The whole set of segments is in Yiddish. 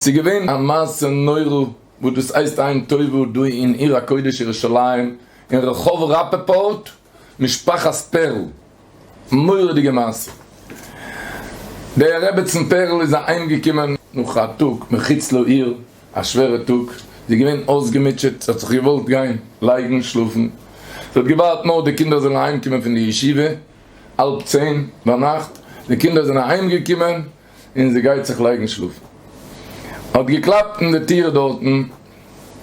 ס'איז געווען א מעשה נורא וואס דאס הייסט עין טובה דא אין עיר הקודש ירושלים אין רחוב ראפעפארט משפחת פערל, מורא'דיגע מעשה. די רעבעצן פערל איז אהיים געקומען נאך א טאג מחוץ לעיר, א שווערע טאג, זי איז געווען אויסגעמוטשעט, זי האט זיך געוואלט גיין לייגן שלאפן, זי האט געווארט נאר די קינדער זאלן אהיים קומען פון די ישיבה, האלב צען ביינאכט, די קינדער זענען אהיים געקומען, און זי גייט זיך לייגן שלאפן. האט געקלאפט אין די טיר דארטן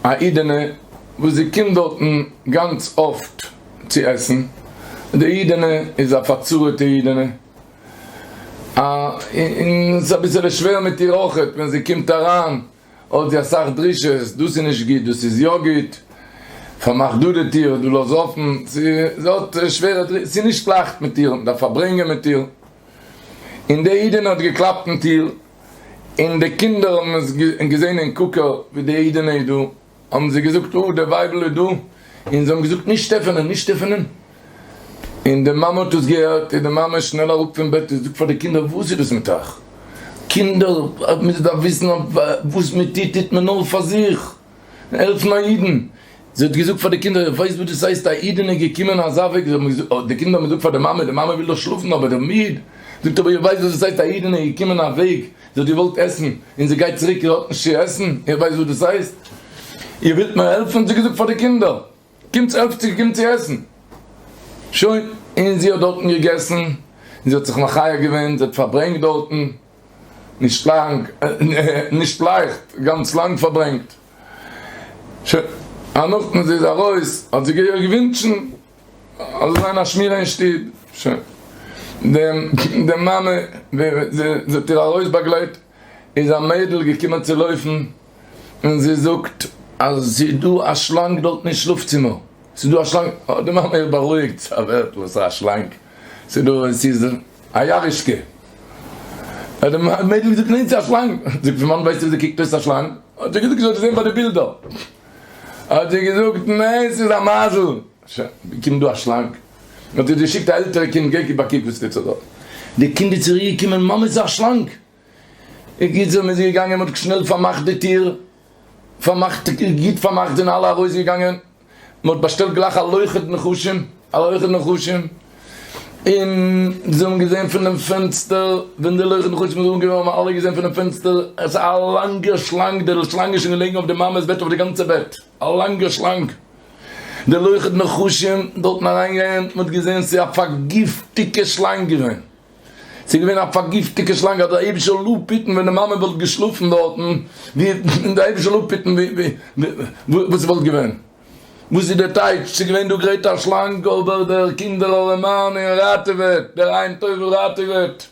א אידענע וואס זי קומט דארטן גאנץ אפט צו עסן, די אידענע איז א פארצרה'טע אידענע, און ס'איז אביסעלע שווער מיט איר אויכעט, ווען זי קומט אריין האט זי אסאך דרישות, דאס איז נישט גוט, דאס איז יא גוט, פארמאך דא די טיר, דא לאז אפן, זי האט שווערע דרישות, ס'איז נישט לייכט מיט איר, מ'דארף פארברענגען מיט איר. און די אידענע האט געקלאפט אין טיר, און די קינדער האבן עס געזען אין קוקער ווי די אידענע איז דא, האבן זיי געזאגט אה די ווייבל איז דא, און זיי האבן געזאגט נישט עפענען נישט עפענען, און די מאמע האט עס געהערט, איז די מאמע שנעל אראפ פון בעט און זאגט פאר די קינדער וואס איז דאס מיט אייך קינדער, מען דארף וויסן וואס מען טוט טוט מען נאר פאר זיך, העלפן א אידן, זי האט געזאגט פאר די קינדער, איר ווייסט וואס דאס הייסט א אידענע איז געקומען אזא וועג, זיי האבן געזאגט, די קינדער האבן געזאגט פאר די מאמע, די מאמע וויל דאך שלאפן אבער דער מיד, זאגט אבער איר ווייסט וואס דאס הייסט א אידענע איז געקומען א וועג, זי האט געוואלט עסן, און זי גייט צוריק איר האט נישט צו עסן, איר ווייסט וואס דאס הייסט? איר ווילט מיר העלפן? האט זי געזאגט פאר די קינדער, קומטס העלפט צו, קומט צו עסן. שוין, און זי האט דארטן געגעסן, און זי האט זיך מחיה געווען, זי האט פארברענגט דארטן, נישט לאנג, נישט לייכט, גאנץ לאנג פארברענגט. שוין, א נאכדעם זי איז ארויס האט זי געווינטשן אז זאל זיין א שמירה אין שטוב, שוין, די מאמע זי האט איר ארויסבאגלייט איז א מיידל געקומען צו לויפן און זי זאגט אז ס'איז דא א שלאנג דארטן אין שלאף צימער, ס'איז דא א שלאנג, האט די מאמע איר בארואיגט, ס'איז א ווערטל וואס איז א שלאנג, ס'איז דא, ס'איז א יארישקע. האט די מיידל געזאגט, ניין ס'איז א שלאנג. זאגט פון וואנעט ווייסטו וויאזוי קוקט אויס א שלאנג? האט זי געזאגט, זי האט געזען ביי די בילדער. האט זי געזאגט, ניין ס'איז א מייזל. שוין, ווי קומט דא א שלאנג? האט זי געשיקט א עלטערע קינד, גיי גיב א קוק וואס טוט זיך דארט. די קינד איז צוריק געקומען, מאמע ס'איז א שלאנג. בקיצור מ'איז געגאנגען מ'האט שנעל פארמאכט די טיר, פארמאכט, גוט פארמאכט, זענען אלע ארויסגעגאנגען. מען האט באשטעלט גלייך א לוכד נחשים, א לוכד נחשים, און זיי האבן געזען פונעם פענסטער, ווען די לוכד נחשים איז אנגעקומען האבן אלע געזען פונעם פענסטער, עס איז א לאנגע שלאנג, די שלאנג איז שוין געלעגן אויף די מאמע'ס בעט אויף די גאנצע בעט, א לאנגע שלאנג, די לוכד נחשים דארטן אריינגעגאנגען, מען האט געזען ס'איז א פארגיפטיגע שלאנג געווען. ס'איז געווען א פארגיפטיגע שלאנג אז דער אייבישטער זאל אפהיטן ווען די מאמע וואלט געשלאפן דארטן, ווי דער אייבישטער זאל אפהיטן וואס ס'וואלט געווען. וואס איז דער טייטש? ס'איז געווען דא גרייט א שלאנג אבער דער קינדער ארעמאן און ראטעוועט, דער עין טובה ראטעוועט.